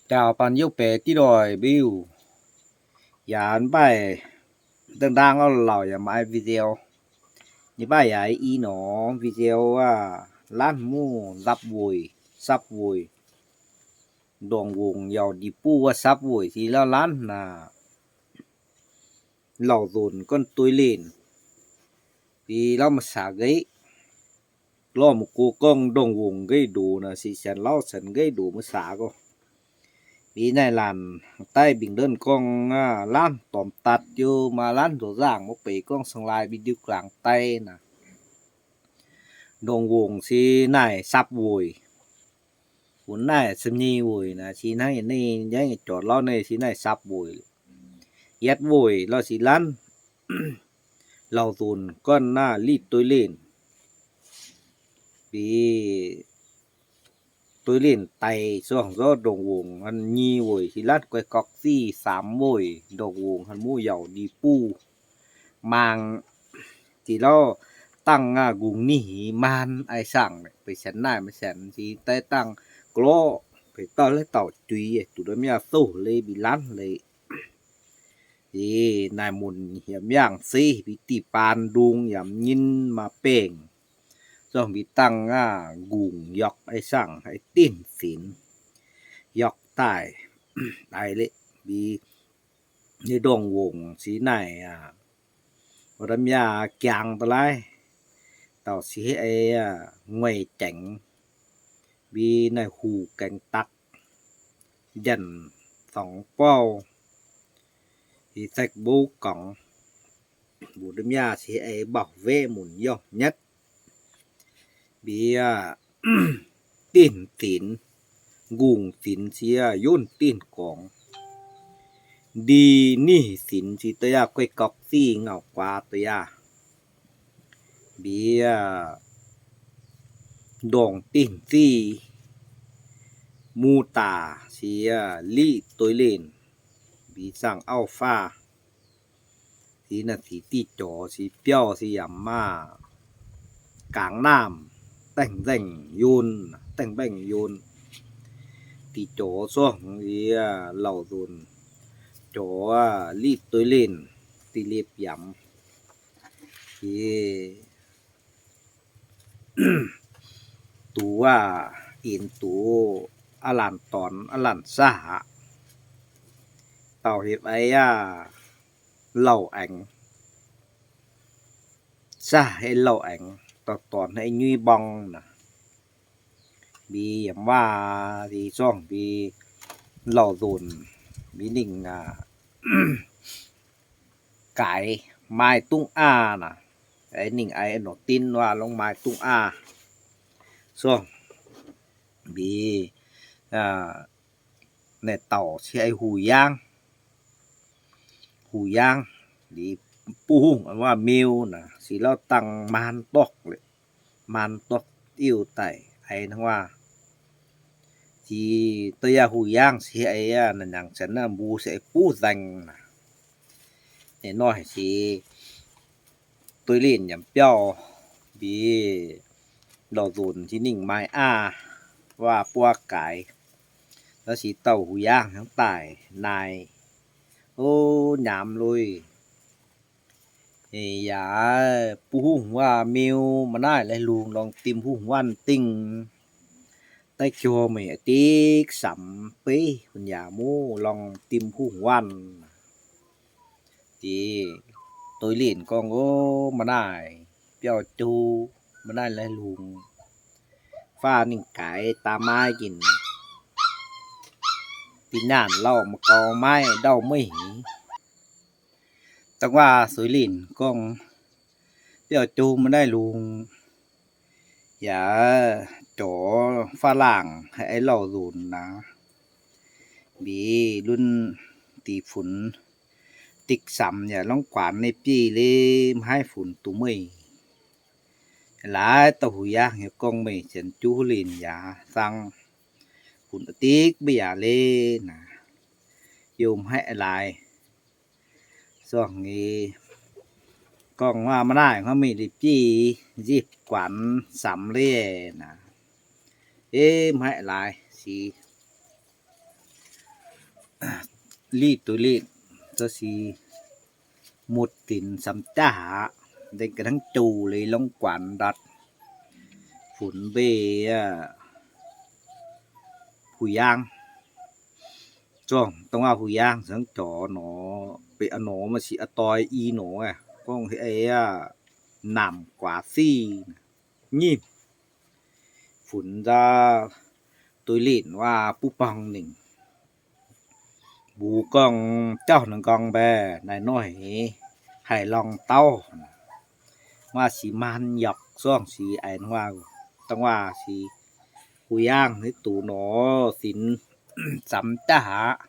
Daauh banh yopv beiz diqv doic mbiuh. Yaac mv baac dangh ndaang orv lauh yaac maaih video. Ninh mv baac yaac i norm video aac, laanh muv nzapv weic, sapv weic. Ndongc wongc yaac ndie buv wuov sapv weic si lauh laanh naaic. Lauh nzunc gorngv dueiv lenc, bi lauh maiv saax nqeiv. Lorh maiv go gorngv ndongc wongc nqeiv ndoqc naaic, si sienx lauh sienx nqeiv ndoqc maiv saax gorngv. Bi naaiv laanh daaih mbingh ndonv gorngv laanh dormx datc jiu maaih laanh nzox nzaangc maiv beic gorngv seng lai bi diuh glaangx daaih naaic. Ndongc wongc si naaic sapv weic. Funx naaic sam nyei weic naaic si hnangv nyei, nyei jorc lauh naaic si naaic sapv weic. Yietv weic lauh si laanh. Lauh nzunc gorngv naaic liqv dueiv lenc. Bi dueiv lenc daic zorngh zorqv ndongc wongc nyi weic si laanh guai gorqv ziqv, saamx weic ndongc wongc han muv yaac ndie buv maang. Dih lauh dangh aac nqungc nihz maan ai sangh, beic sienx naaic maiv sienx si daaih dangh glorqv beic dauh laiv dauh juiz duqv ndorm mi'aqv, souv leiz mbi laanh leiz. Ih, naaic munc yaac mv yangh zeiv, mbi diqc baan ndung yaac mv nyinh maaih bengh. Zorngh mbi dangh aac nqungc yorqc ai sangh, ai dinc zinx yorqc daaih. Ai leqv mbi nyei ndongh wongc si naaic aac, ndorm mi'aqv, jangx daaih laaih, dauh si hei aac, nguaih jangx, mbi naaiv huc gaengh dakv, njanc fongx bouh, i zaeqv mbouv gorngx, mbuo ndorm mi'aqv si ei mbauh weqv munc yorngh nyetv, mbi aac, dinc zinx, nqungc zinx si aac, yunv dinc gorngx, ndi nihz zinx si da'yaah guei gorqv zih ngauh guaax da'yaah, mbi aac, ndongc dinc zih, mu daac si aac, liqv dueiv lenc, mbi zaangh auv faah. Si naaic si diqc jorx si biauv si yaac maah, gangx naamh, dengh nzengh yun, dengh mbaengh yun. Diqc jorx zorngh yie lauh nzunc, jorx liqv dueiv lenc, diqc liepc yamx. Yie duqv aac, inx duqv aav laanh dorn aav laanh saav aqv. Dauh hietv ei aac, lauh aengx, saav ei lauh aengx, dauh dorn ei nyuiv mbong naaic. Mbi yaac waac, mbi zorngh mbi lauh nzunc, mbi ninh aac, gaaix maaih dungv aav naaic. Ninh aix norqc din waac longc maaih dungv aav. Zorngh mbi naaic dauh se ei huc yaangv, huc yaangv, mbi buv hungh waac miu naaic, se lauh dangh maan dorqc, maan dorqc diuh daic, aix hnangv waac. Jiex da'yaah huc yaangv se ei naaic, nyanc cen naaiv mbuo se ei buv nzaeng naaic. Ninh noic se dueiv lenc yaac biauv, mbi lauh nzunc se ninh maaih aav, waac buov gaaix. Naaiv se dauh huc yaangv hnangv daaih naaic, o, nyaam lui. Yaac buv hungh waac miu, maaih naaiv laih lungh lorngh dim hungh waanv dingh. Daaih jomc meih dikv samx beiv hun yaac muv lorngh dim hungh waanv. Deix dueiv lenc gorngv, o, maaih naaiv biauv jou, maaih naaiv laih lungh. Faah ninh gaaix daaih maiv ginc, dinh nyaanh lauh maiv gaux maiv ndauh maiv hingx. Dangh waac suix linc gorngv, biauv jou maaih naaiv lungh, yaac jorx faah laangc haiz lauh nzunc naaic, mbi lunx dix funx dikv samx yaac longc guanx nyei bieiv leiz maiv haih funx duqv meih. Laaix dauh huc yaangv yaac gorngv meih sienx juv linc yaac zangx funx dikv maiv yaac leiz naaic, yaac maiv haih laaix. Zorngh nyei gorngv waac maaih naaiv hnangv mingh liuz bieiv nzipc guanx samx leiz naaic, e, maiv haih laaix sic. Liv duih liv, zoux si mutv dinc samx jaav aqv. Nzengc ga'hnangv jouh leiz longv guanx ndatc, funx mbeih hu yaang. Zorngh dongh wuov hu yaang hnangv jor nor, beiv a'nor maaih sic a'doi i nor, gorngv hei aqv, namc guaax siv nyimv. Funx nzauh duih linh wuov buv borngh ningc. Mbuox gorngv jauv nor nqorngv mbaeqc naaiv nor heix haih lorngh dauh. Wuov si maan yaac zorngh si aengx wuov, dongh wuov si hu yaang naaiv duqv nor sinx samx jaav aqv.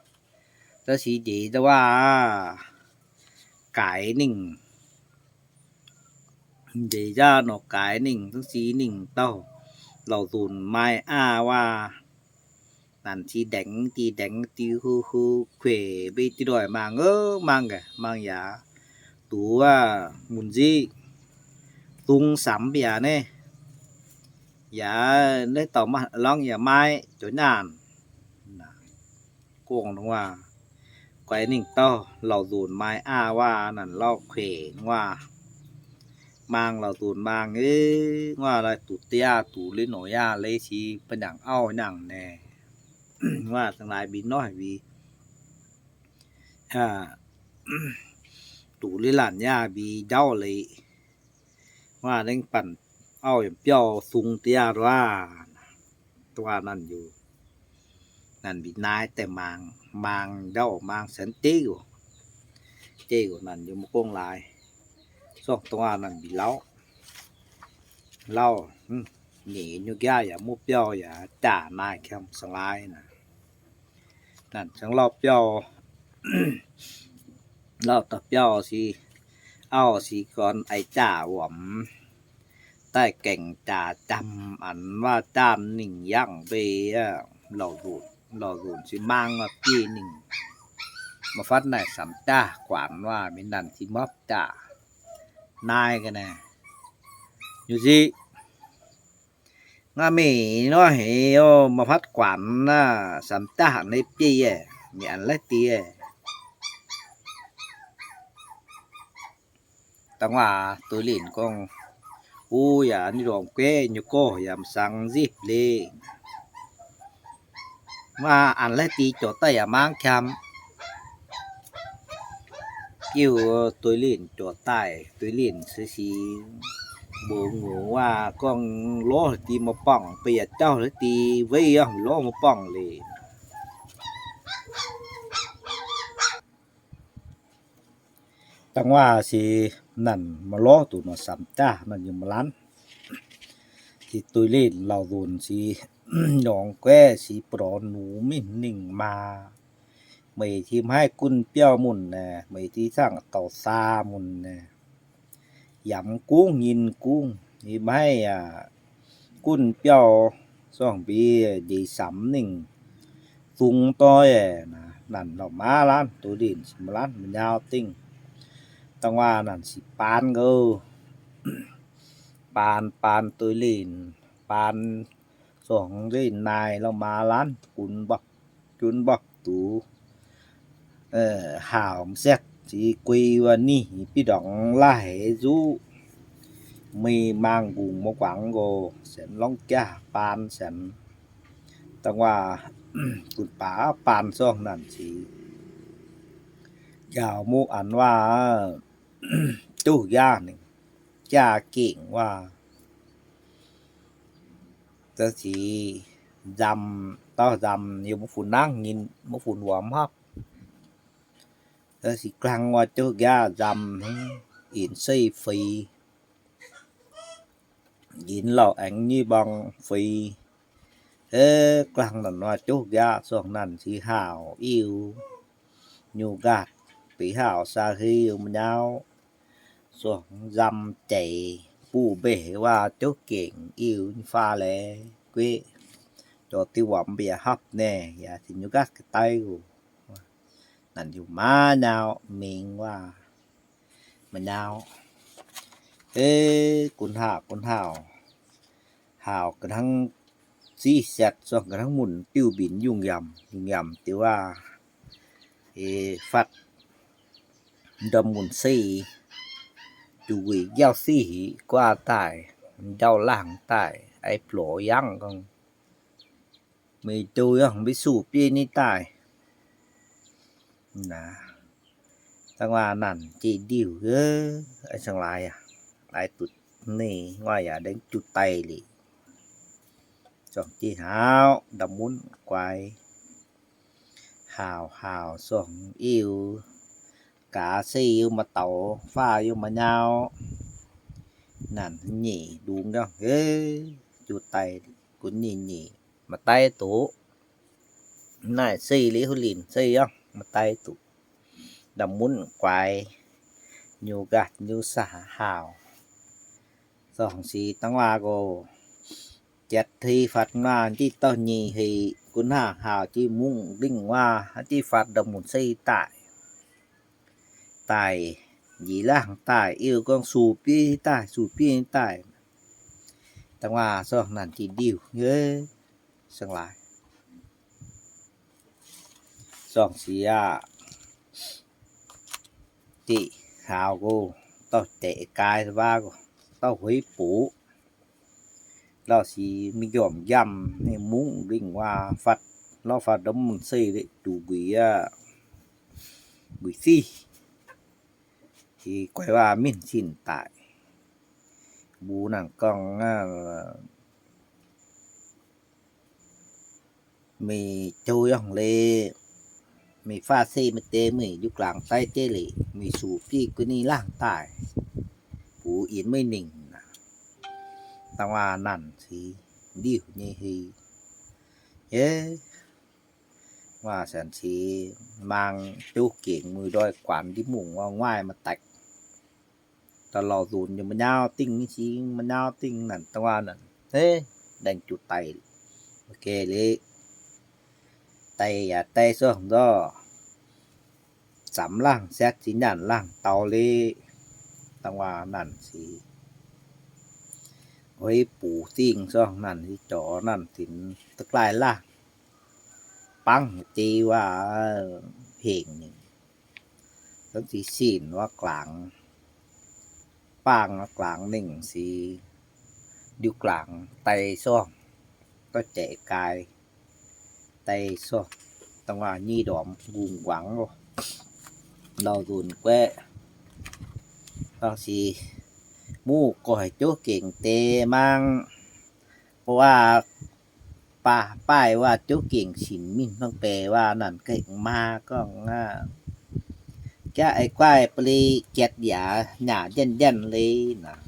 Da'si njiec dongh wuov gaaix ningh. Njiec jaav nor gaaix ningh, da'si ningh dauh lauh nzunc maaih aqv wuov. Nanc si ndengx di ndengx di hu hu kueic mbeih diuh ndoih mangc, mangc gaax mangc yaac duqv wuov mun nziqv zung samx mbiaauc naaiv. Yaac naaiv dauh maaih lorngx yaac maaih jov nyaanh. Gorngv dongh wuov guaix ningh dauh lauh nzunc maaih aqv wuov, nanc lauh kueic wuov. Mangc lauh nzunc mangc, wuov lai duqv diaah duqv leiz nor yaac leiz si ba'nyaangc auv nyaangc naaic. Wuov dangh laaix mbi noic mbi duqv leiz laanh yaac mbi njauv leiz. Wuov lengv banh auv yaac biauv sung diaah nduov. Dongh wuov nanc yuc, nanc mbi naaiv daaih mangc, mangc njauv mangc senx diuv, diuv nanc yuc maiv gorngv laaix. Zorngh dongh wuov nanc mbi lauh, lauh, nyeic nyungc nqaah yaac muv biauv yaac jaax naaiv qiemx sangx laaix naaic. Nanc cangv lauh biauv, lauh dauh biauv si, auv si gorn aix jaax wuomx, daaih gaengh jaax jamh anx wuov jaanh ningh yangh mbeih, lauh nzunc, lauh nzunc si mangc wuov biei ningh. Maiv fatv naaic samx jaax guanx wuov mingh nanc si mopv jaax naaiv ga'naaiv. Nyungc sic Nga'meic nor heix o, maiv fatv guanx naaiv samx jaax naaiv biei aeqv, mingh anx laiv diex. Da'wuov duiv linc gorngv, wuov yaac ninh longc gueiv nyei gorx yaac m'sangx nzipc liuz, maiv anx laiv diex jorx daaih yaac mangv qam. Jiu duiv linc jorx daaih, duiv linc se si mbuox ngux waac gorngv lorz diex maiv borngc, beiv yaac jauv laiv diex weiv yaac lorz maiv borngc liuz. Da'wuov se nanc maiv lorz duqv nor samx jaax nanc yaac maiv lanv. Se duiv linc lauh nzunc se longc gueiv se buoz-ndoqv nux mingh ninh maa. Meih ti maiv haih gunv biauv munc naaic, meih ti zaangc dauh saa munc naaic, yaac mv gungv nyinh gungv, yie maiv haih gunv biauv, zorngh mbi njiec samx ninh zungx doic. Nanc lorz maiv lanv, duiv linc se maiv lanv, maiv nyau dingh. Da'wuov nanc se baan gouv, baan, baan duiv linc, baan zorngh nzengc naaic lorz maiv lanv, gunv mborqv, gunv mborqv duqv haauc m'satv ziqc guei wuov ninh biv ndorngx laaih nzuqv, mingh mangc ngongh maiv guangc nqox, senx longv jaax baan senx. Da'wuov gunv baav baan zorngh nanc ziqc njaaux muv anx waac, juv yaac ninh jaa gengh waac. Da'sic nzamc, dauh nzamc yaac maiv funx nangv nyinh, maiv funx wuom hopv. Da'sic glang waac juv yaac nzamc, inc sei feix, inc lauh aengx nyei mborngz feix. Glang nanc waac juv yaac zorngh nanc ziqc haauc iu nyungc nqaatc, beix haauc saa hei maiv nyauv. Zorngh nzamc jaic buv mbeix waac juv gengh iu nyei faah laeh gueiv, jov diuv wuom mbiec hopv naaic yaac ziqc nyungc nqaatc ga'daiv oc. Nanc yungh maiv nyauv mingh waac maiv nyauv. Gunv haauc, gunv haauc, haauc ga'hnangv ziqv siatc zorngh ga'hnangv munc diuv mbinx yungh yamc, yungh yamc diuv waac. Fatv ndorm munc sei, juv wuic njaaux sic guaav daaih, njaaux laangh daaih, aiv blorz yangv gorngv, meih douz yangh mbuo suv biei ni daaih. Dangh waac nanc jiex ndiuh, aengx laaix, laaix duqv ninh waac yaac laengz juv daaih liuz, zorngh jiex haaix ndau munc guaix, haauc haauc zorngh iu, gaax se yiem maaih daux, faah yiem maaih nyau, nanc nyeic ndungx gorngv, juv daaih, gunv nyeic nyeic maaih daaih doqc. Naaiv se liuz huv linc se yangh maaih daaih doqc. Ndau munc guaix, nyuv nqaatv nyuv saah haauc. Zorngh sic dangh waac gox, jatv tei fatv waac jiex dauh nyeic hec, gunv hnaangx haauc jiex mungv ndingh waac jiex fatv ndau munc sei daaih. Daaih njiec laangh daaih, iu gorngv suv biei daaih, suv biei daaih. Dangh waac zorngh nanc jiex ndiuh, aengx laaix, zorngh sic aqv, diqc haauc gox, dauh jaeqv gaaix waac gox, dauh hueiv buoqc, lauh sic mingh njormh njamv ninh mungv ndingh waac fatv, lauh fatv ndau munc sei liuz juv wuic aqv, wuic sic, se guaix waac mingh sin daaih. Mbuo nanc gorngv, meih joux yangh leiz, meih faah se maaih deix, meih njuv glaangc daiv jeiv leiz, meih suv biei gu'nyuoz laangh daaih, buv yinx meih ningc aqv. Dangh waac nanc sic ndiuh nyei hei, yie, waac sanc sic maang jouv gengx muic ndoih guanx ndiev mungc waac nguaaiv maaih daix, da'lauh nzunc nyei maaih nyauv dingh nyei sic, maaih nyauv dingh nanc dangh waac nanc, laengz juv daaih, geh leiz, daaih yaac daaih zorngh nzorh, zamx laangh siatv jiex nyanc laangh daux leiz, dangh waac nanc sic, hueiv buoqc dingh zorngh nanc sic, jorc nanc dinx duqv gaaih laangh, bangv jiex waac hengc nyei, zorngh sic sin waac glaangx, baangh glaangx ningc sic, ndiuh glaangc daaih zorngh, dauh jaeqv gaaix daaih zorngh, dangh waac nyei ndorm nqungx nquangx loh, lauh nzunc guaeqv, dangh sic muqv goix jouv gengh deix maang, baav baaih waac jouv gengh sinc mingh hnangv baeqc waac nanc gengh maa gorngv aqv, jaav eix guaih ba'li jatv yaac nyaah njanh njanh leiz naaic,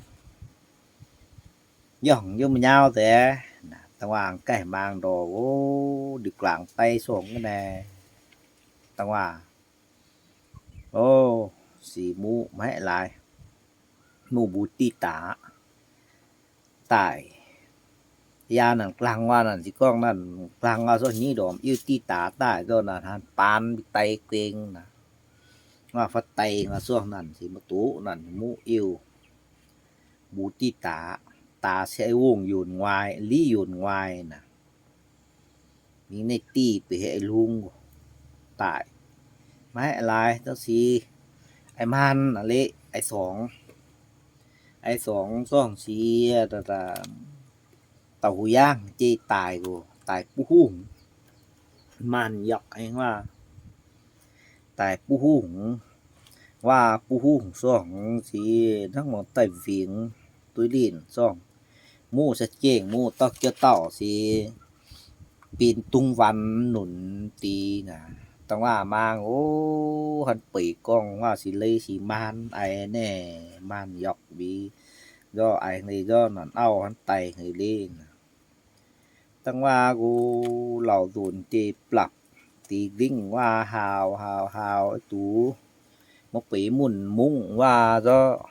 yongh yiem nyauv nzengc. Dangh waac gaaih maang ndorh, o, ndiuh glaangc daaih zorngh naaic. Dangh waac, o, sic muqv maiv laaix, muqv mbuo diqv daax daaih. Yaac nanc glaangh waac nanc sic gorngv nanc glaangh waac zorqv hnyouv ndorm iu diqv daax daaih nzorqv naaic hnangv baan mingh daaih gueng naaic. Waac fatv daaih waac zorqv nanc sic maiv duqv nanc muqv iu mbuo diqv daax, daax se wongh yunc nguaai, liqv yunc nguaai naaic. Mingh naaiv diqv beiv haic lungh daaih. Maiv laaix daaih sic, a'maanh leiz a'sorngx, a'sorngx zorngh sic, dauh huic yaangh jiex daaih oc, daaih buv hungh. Maanh yaac aengx waac daaih buv hungh, waac buv hungh zorngh sic hnangv muonz daaih nzingx dueiv linh zorngh. Muqv se jengh muqv dauh jiex dauh sic, bin dungz wanx nunc diqv naaic. Dangh waac maang oc, han beic gorngv waac sic leiz sic maan aic naaic, maanh yaac mbic nzorqc aic leiz nzorqc nanc auv han daaih haic leiz naaic. Dangh waac nqox lauh nzunc deix blapc deix lingh waac haauc haauc haauc duqv maiv beic munc mungv waac nzorqc,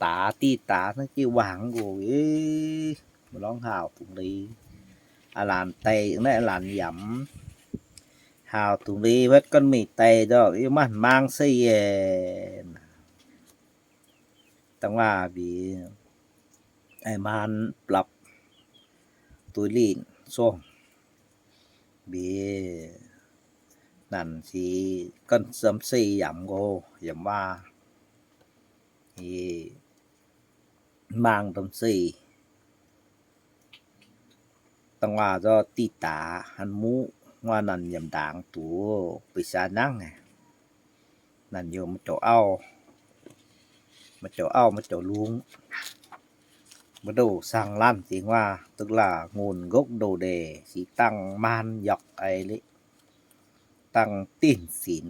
daax diqv daax hnangv jiex wangc nqox, maiv lorngx haauc dungx leiz, a'lanc daaih naaiv a'lanc yamc, haauc dungx leiz wuov gorn mingh daaih nzorqc yie maanh maang se yie. Dangh waac mbic aic maan blapc dueiv linh zorngh mbic Nanc se ganh domh sei yaac nqo, yaac maaih, maang domh sei. Dangh waac nzorv diqc daax han muqv, waac nanc yaac ndaangc duqv beix saa nangv. Nanc youh maiv joux auv, maiv joux auv maiv joux lungz. Mbuo douc saang lanv dingc waac, tức là nguồn gốc đầu đề, se dangh maan york ai, dangh tinh tín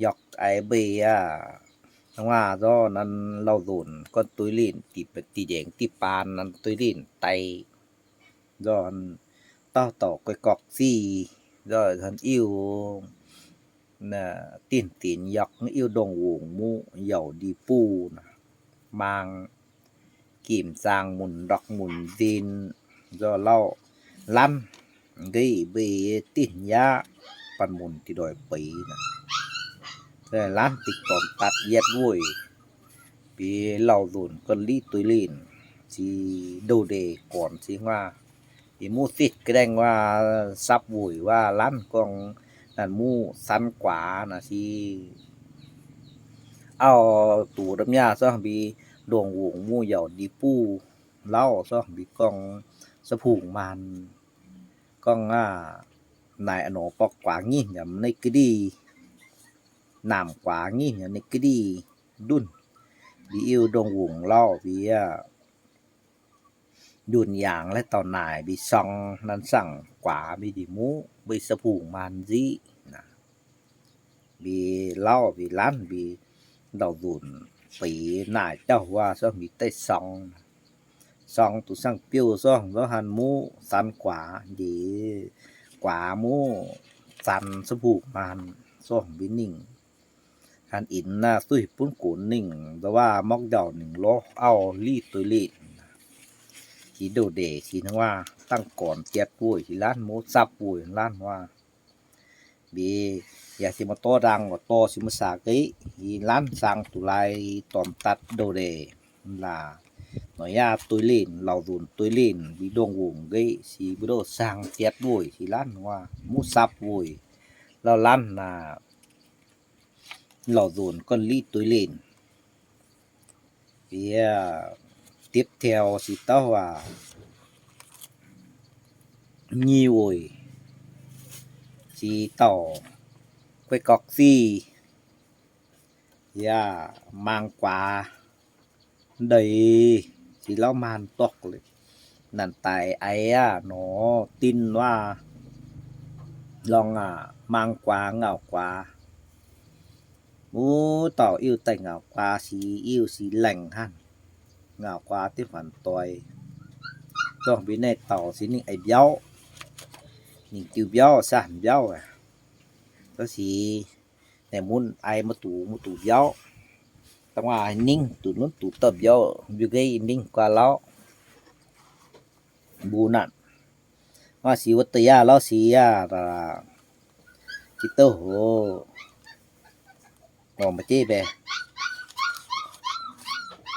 york ai mbei aqv. Dangh waac nzorv nanc lauh nzunc gorn dueiv linh, diqc njaengx diqc baan nanc dueiv linh daaih nzorv, dauh dauh guai gorqv zic nzorv, han iuv tinh tín york iuv ndongh wungc muqv yauc ndie-buv, maang gimh zaang munc ndorqc munc nzin, nzorv lauh lanv nqeiv mbei tinh yaav banh munc diqc ndoih beiz. Lanv dingc dorngx datc yietv wuic, bieqc lauh nzunc gorn liqv dueiv linh, se ndouh ndeic gornx se waac, bieqc muqv zitv ga'naengh waac sapv wuic waac lanv gorngv, nanc muqv sanx guaax naaic se auv duqv domh nyaah zorngh mbi ndongh wungc muqv yauc ndie-buv lauh zorngh mbi gorngv, sa'pungh maan gorngv aqv, naaic nor borqv guaax nyiv nyamc naaiv ga'ndiev, naamh guaax nyiv nyamc naaiv ga'ndiev ndunh, mbi iuv ndongh wungc lauh mbi aqv. Ndunh yaangc laaix dauh naaic mbi sorng nanv saangv guaax mbi ndiev muqv mbei sa'pungh maan nziqv naaic. Mbi lauh mbi lanv mbi ndau nzunc beiz naaic jauv waac zorngh mbi daaih sorng. Sorng duqv saangv biouv zorngh nzorv han muqv zanx guaax njiec, guaax muqv zanx sa'pungh maan zorngh mbi ninh han inx naaiv duih bunv gunx ninh nzorv waac mokv njaaux ninh lorz auv liqv dueiv linh. Jiex ndouh ndeic jiex hnangv waac dangh gornx jietv wuic jiex lanv muqv zapv wuic lanv waac. Mbi yaac se maaih dorv ndaang gorqv dorh se maaih saax geiv, yie lanv zaang duqv laaix dormx datc ndouh ndeic laac. Noic yaac dueiv linh, lauh nzunc dueiv linh, mbi ndongh wungc geiv, se mbuo ndouh zaang jietv wuic, se lanv waac muqv zapv wuic, lauh lanv naaic, lauh nzunc gorn liqv dueiv linh. Bieqc tiếp theo se dauh waac nyic wuic, se dauh guei gorqv zic, yaac maang guaax ndeic, se lauh maan dorqc, nanc daic aiv aav nor, dinh waac lorngh aac, maang guaax, ngauc guaax. Wuov dauh iuv daaih ngauc guaax, se iuv se laengh hnangv, ngauc guaax diuv faanx doix. Zorngh mbi naaiv dauh se ninh aiv mbiauv, ninh diuh mbiauv, saanh mbiauv aac. Gorngv se naaiv mun aiv maiv duqv, maiv duqv mbiauv. Dangh waac ninh duqv, ninh duqv dauh mbiauv, mbiauv ga'naaiv ninh guaax lauh. Mbuo naaic, maaih si wuov deix yaac lauh si yaac, jiex douh hoc, lorngh maaih jeiv mbaeqc,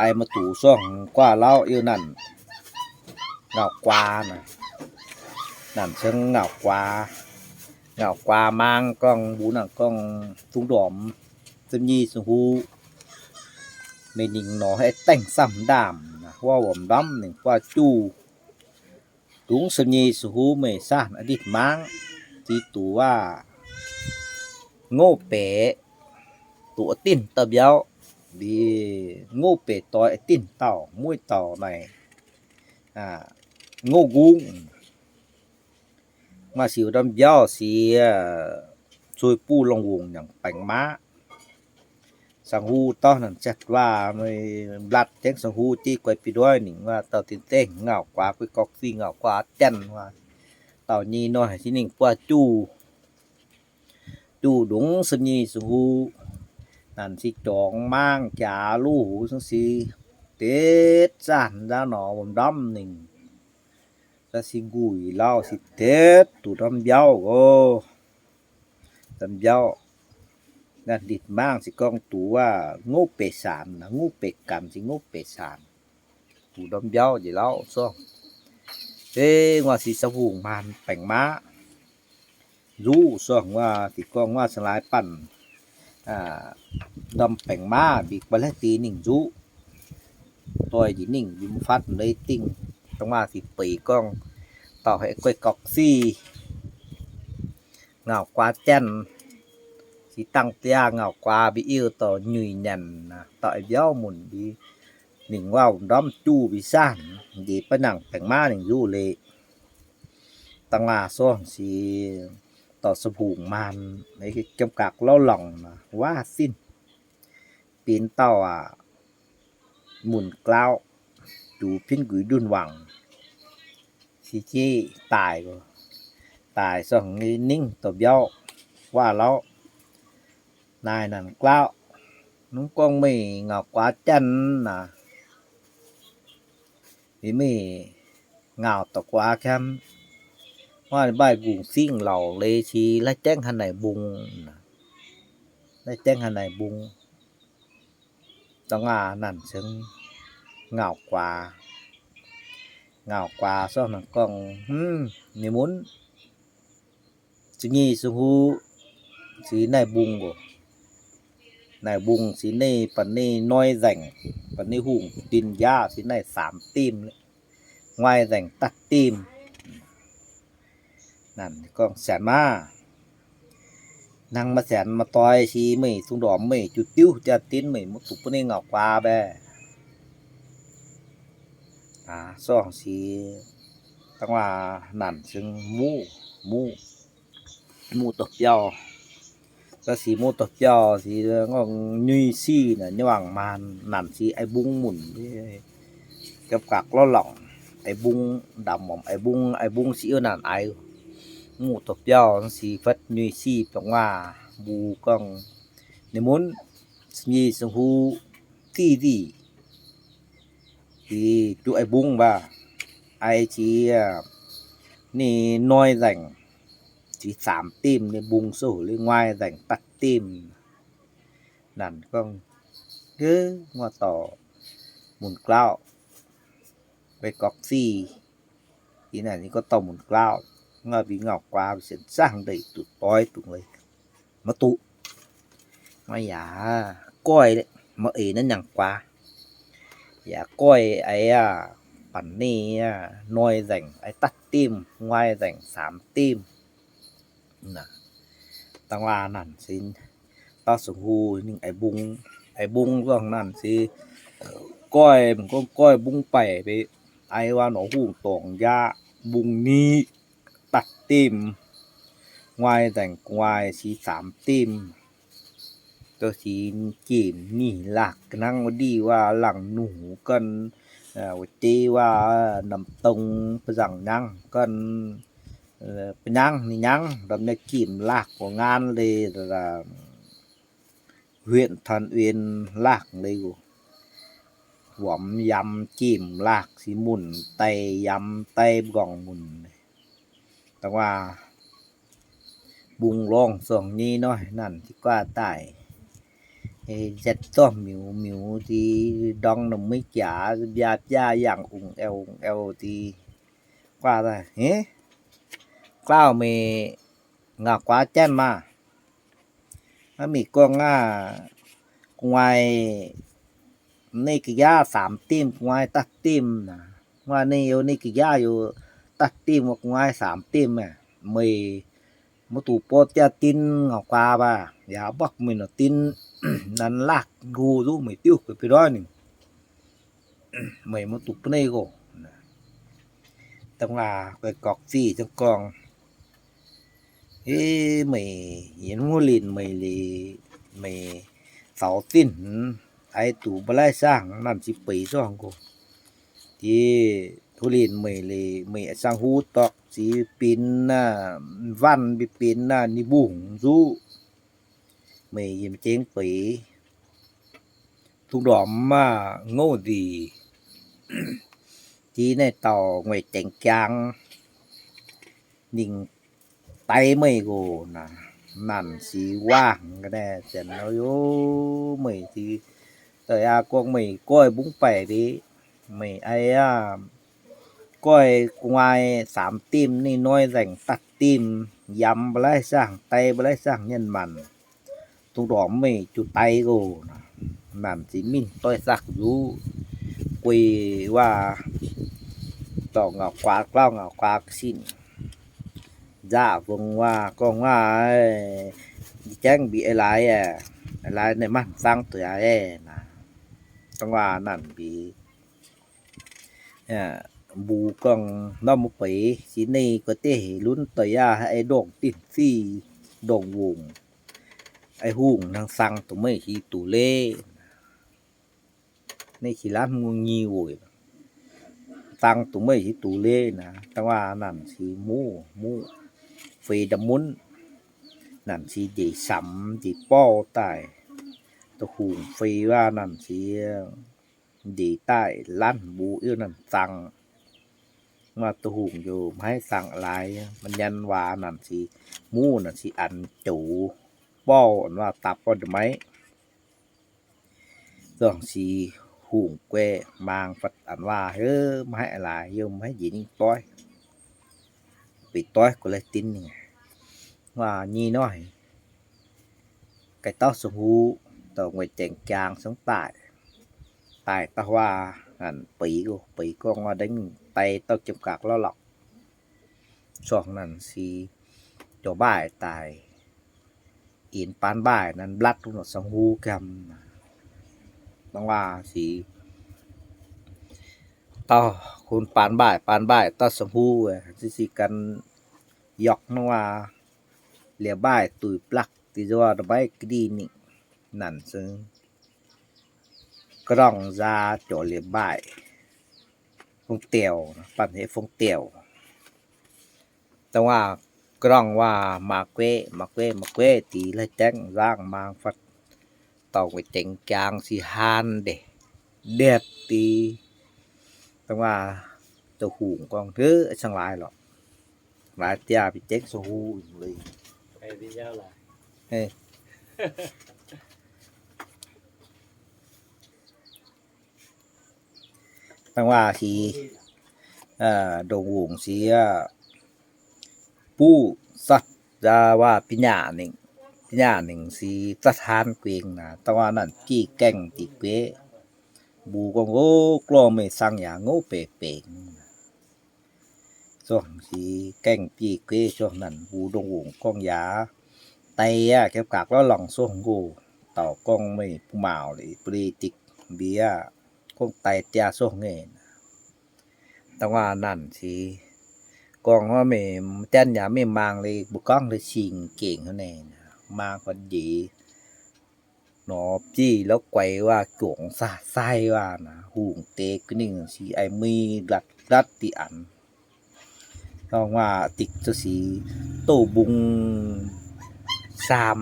aiv maiv duqv zorngh guaax lauh, iuv nanc ngauc guaax, nanc ceng ngauc guaax. Ngauc guaax maang gorngv mbuo naaic gorngv zungv ndormx, za'nyeic sung huv, meih ninh nor haih dengh samv ndaamv, wuov wuom ndamv ninh buatc juv. Dungx za'nyeic sung huv meih saanh a'nditv mangv, deix duqv waac ngouh beic, duqv a'dinh dauh mbiauv, mbi ngouh beic doix a'dinh dauh, mueiz dauh naaic ngouh nqungv. Maaih sic ndorm mbiauv sic zueiz buv longh wungc nyangc baengx maqv. Sang huv dauh nanc zatv waac, mlatv jienv sang huv jeiv guai bih ndoiv ningc waac dauh dinh dengh ngauh guaax guei gorqv zingh ngauh guaax janx waac. Dauh nyei nor haic zingh ninh buatc juv, juv ndongc sa'nyeic sung huv, nanc sic jorngx mangv jaax luv huv zungv sic, detv zaanh nzangv nor wuom ndamv ningc. Za'sic nquih lauh sic detv duqv ndorm mbiauv oc. Ndorm mbiauv, naaiv nditv mangv se gorngv duqv waac ngouv beic saanx, ngouv beic ganx se ngouv beic saanx, duqv ndorm mbiauv njiec lauh zorngh. Deix nguaaz sic sou hungh maan baengc maqv, nzuqv sorng wuov, deix gorngv wuov cingx laaix banh ndorm baengc mav mbi ba'laqv deix ninh nzuqv, doix njiec ninh mbi mv fatv leiz dingh. Dongh wuov deix beic gorngv dauh haiz guai gorx sic, ngauh guaax janx, sic dangh biaa ngauh guaax mbi iuv dorh nyuic nyanc, dauh ei mbiauv munc mbi, ninh wuov ndorm juv mbi saah, njiec ba'nangc baengc mav ninh nzuqv leiz. Dangh wuov sorng sic dorh sou hungh maanh, jiem gaax lorv longc wuov sin, benx dauh aac, munc glaauv, juix pienv nquix ndunh wangc, sic jeiv daaih, daaih sorng ningv dorh mbiauv, waac lauv, naaic naanc glaauv, mv gorngv meih ngauh guaax janx naaic, meih ngauh dorh guaax camv, maaih mbaaih nqungc singv lauc leiz cingx laiv jaengv haaix naaic mbung, laiv jaengv haaix naaic mbung. Dangh wuov naanc cingx ngauh guaax, ngauh guaax sorng naanc gorngv, ninh mun, za'nyeic sung huv, cingx naaiv mbung oc. Naaiv mbung cingx naaiv banh naaiv noi nzaengc, banh naaiv hungh dinh njaaux cingx naaiv saamx dimh, nguaaiv nzaengc da'dimh. Naanc gorngv sienx maah, hnangv maiv sienx maaih doix sic meih zungv ndorm meih juv diuv jaa-dinv meih maiv zuqc bun ninh ngauh guaax mbaeqc. Sorng sic dangh wuov naanc cingx muv, muv, muv dorh biauv. Da'sic muv dorh biauv sic ngorngv nyuic sic naaic nyei wangc maanh naanc sic ei mbung munc, jiem gaax lorv longc, ei mbung ndamc muonc, ei mbung, ei mbung sic wuov naanc aiv. Muv dorh biauv sic fatv nyuic sic dongh wuov mbuo gorngv ninh mun, nyei sung huv, div nzic, sic juv ei mbung mbaah, ei sic ninh noi nzaengc, sic saamx dimh, ninh mbung souv leiz nguaaiv nzaengc da'dimh. Naanc gorngv, wuov dorh munc glaauv, guai gorx sic, yie naaic ninh gorngv dorh munc glaauv, ngauh mbi ngauh guaax sienx zaangv ndeic duqv doix dungx leiz, maiv duqv. Maiv yaac goiv, maiv eix naaiv nyangc guaax, yaac goiv eix aac, banh ninh aac noi nzaengc eix da'dimh, nguaaiv nzaengc saamx dimh. Dangh wuov naanc sin, dauh sung huv ninh eix mbung, eix mbung zorngh naanc sin, goiv, mv gorngv goiv mbung baeqc mbe, eix wuov norm hungh dorngx njaaux, mbung ni da'dimh, nguaaiv nzaengc gu'nguaaiz sic saamx dimh, dorh sic jimc nyic laakc hnangv wuov ndih wuov laangh nuh ganh, wuov jeiv wuov namh dong ba'nzangc nyangv ganh, ba'nyangv ninh nyangv ndorm nyei jimc laakc gu'nguaaiz leiz, huyện Thảo Nguyên laakc leiz, wuom yamv jimc laakc sic munc daaih yamv daaih mbuangz munc. Dangh wuov mbung lorngh zorngh nyei hnoi naanc jiez guaax daaih, nzetv zorqv miuz miuz di ndorngx nor maiv jaax, biaa biaa yangh ungx aeqv ungx aeqv di guaax daaih, Glaauh, meih ngauh guaax janv maah! Maiv mingh gorngv aqv, gu'nguaaiz ninh ga'njaav saamx dimv, gu'nguaaiz da'dimv naaic. Gu'nguaaiz ninh youz, ninh ga'njaav youz da'dimv, gu'nguaaiz saamx dimv aah. Meih maiv duqv borqv jaa-dinv ngauh guaax baac yaac mborqv meih norqc dinv, nanv laakv nqox nzuqv meih diuv gueix beiv ndoiv ninh. Meih maiv duqv bun ninh oc. Dangh waac guai gorqv zic ziangh gorngv, Ih, meih yiem wuov lin meih liuz, meih caux zinh hmz, aiv duqv mba'laiv saangv naanc ziqc beiz zorngh nqox. Diex wuov lin meih liuz, meih sang huv dorh ziqc binx aah, mvanc mbi binx aah, ninh mbuo hngongx nzuqv. Meih yiem jengv beiz, dungx ndorm maah, ngouv nzic. Diex naaiv dauh nguaaic jengx jangx, ninh daix meih nqox naaic, naanc sic waangh ga'naaiv zanc nor, Yoh, meih diex, da'yietv aa gorngv meih goiv mbungv baeqc deix, meih aiv aav goiv gu'nguaaiz saamx dimv, ninh hnoi nzaengc da'dimv, yamx mba'laiv saangh, dai mba'laiv saangh nyei maanc, dongh ndorm meih juv dai oc. Naanc se mingh doix-sakv nzuqv, guei waac, dorh ngau guaax, gauv ngau guaax sin, nzaqv fungx waac, gorngv waac, jangv mbic eix-laaix aqv, eix-laaix naaiv maaih m'zang duqv aqv naaic. Dongh waac naanc mbic mbuo gorngv norm mbuo beix, se ninh gorx-deic lunx doic yaac ei ndongh dinh fiv, ndongh wungc, ei hungh hnangv sang dongh meih hiuv duqv leiz. Ninh qiex laanh mbuo nyic weic, sang dongh meih hiuv duqv leiz naaic. Dongh waac naanc se muv, muv feix nda'munv, naanc se ndeic samx ndeic borv daaih, dongh hungh feix waac naanc se ndeic daaih lanv mbuo iuv naanc sang. Maaih dongh hungh njoux maiv sang laaix, maaih nyanc waac naanc se muv naanc se an joux, borv an waac dapv borv nda'maiv. Zorngh se hungh guaix maang fatv an waac, heuv maiv haih laaix, yiem maiv njiec nyingh doiv, beic doiv gu'lai dinv ninh. Waac nyic noic, ga'dauh sou huv, douc ngueic jaengc jaang cingx daaih, daaih dauh waac naanc beix, beix gorngv waac dengv dai dauh jiem gaax lorqc lorqc. Zorngh naanc se joux mbaaih daaih, inx baan mbaaih naanc mblatv duqv norqc sou huv gamh. Dongh waac se dauh kun baan mbaaih, baan mbaaih dauh sou huv, se gan yorqc nor waac, liemh mbaaih duih blaqv dih nzorng nda'maiv ga'ndiev ningc. Naanc se ga'ndongh nzaa joux liemh mbaaih, fong diouc, banh heix fong diouc. Dongh waac ga'ndongh waac maa gueiv, maa gueiv, maa gueiv dih la'jangv nzangv maang fatv, douc ngueic jaengc jaang se haan ndeic, ndietv dih. Dongh waac dongh hungh gorngv, heuv, cingx laaix lorqc, laaix diaah mbic jengv sou huv. Dangh waac se ndongc wungc se buv zatv, waac biaav nyaah ningc, biaav nyaah ningc se zatv haan guingx naaic. Dangh waac naanc jiex gaengh diqc gueiv. Mbuo gorngv, Ov, glor meih sang yaac ngouv beic bengx. Zorngh se gaengh jiex gueiv, zorngh naanc mbuo ndongc wungc gorngv yaac daic aqv, jiem gaax lorz longc zorngh nqox. Dauh gorngv meih bun maauc liuz bun leiz dikc mbiex aqv, gorngv daic diaah zorngh nyei. Dangh waac naanc se gorngv meih janv yaac mingh maang leiz mbuo gorngv leiz singx gengh hnangv naaic, maang fai njiec nor bieiv lorz guaix waac juangc sai sai waac naaic, hungh deix ga'ningh se ai mui latv latv diqc anx. Dangh waac dikc zoux sic douz mbung saam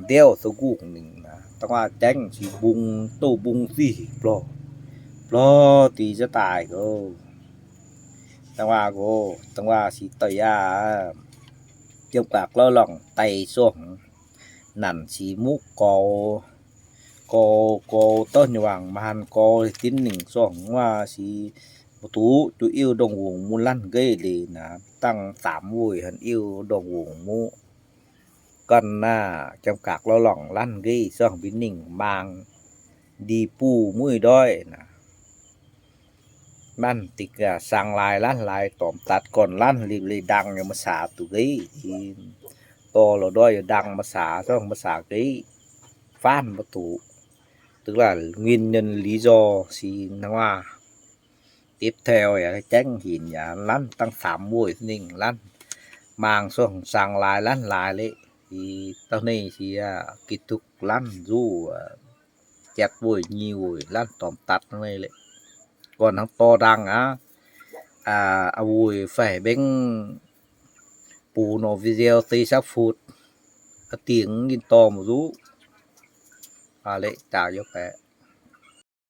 ndiouv zoux ngungh ningc naaic. Dangh waac jangv sic mbung douz mbung zih bloh bloh diqc za'daaih gox. Dangh waac gox, dangh waac sic doic yaac jiem gaax lorz longc daic zorngh. Naanc sic muqv goux, goux goux douv nyei wangc maan goux dinv ningc zorngh waac sic mbu'duqv juv iuv ndongh wungc muqv lanv nqeiv liuz naaic, dangh daamx weic han iuv ndongh wungc muqv. Ganh naaic jiem gaax lorz longc lanv nqeiv zorngh mbuo ningh maang ndie buv mueiz ndoiv naaic. Lanv dikc saang laaix lanv laaix dormx datc gorn lanv liuz leiz ndangh nyei ma'saax duqv nqeiv. Dorh lorz ndoih yaac ndangh ma'saax, zorngh ma'saax nqeiv faanv mbu'duqv. Tức là nguyên nhân lý do si hnangv waac tiếp theo yaac jangv hinc yaac lanv dangh saamx weic ningh lanv maang zorngh saang laaix lanv laaix leiz. Dauh naaiv si kỹ thuật lanv nzuqc, jatv weic nyic weic lanv dormx datc hnangv naaiv leiz. Gorn hnangv dorh ndangh aqv, weic fai mbengv bun nor video deix saav futv, dingc ninh dorh mbu'duqv. Leiz daaux yiem baeqc.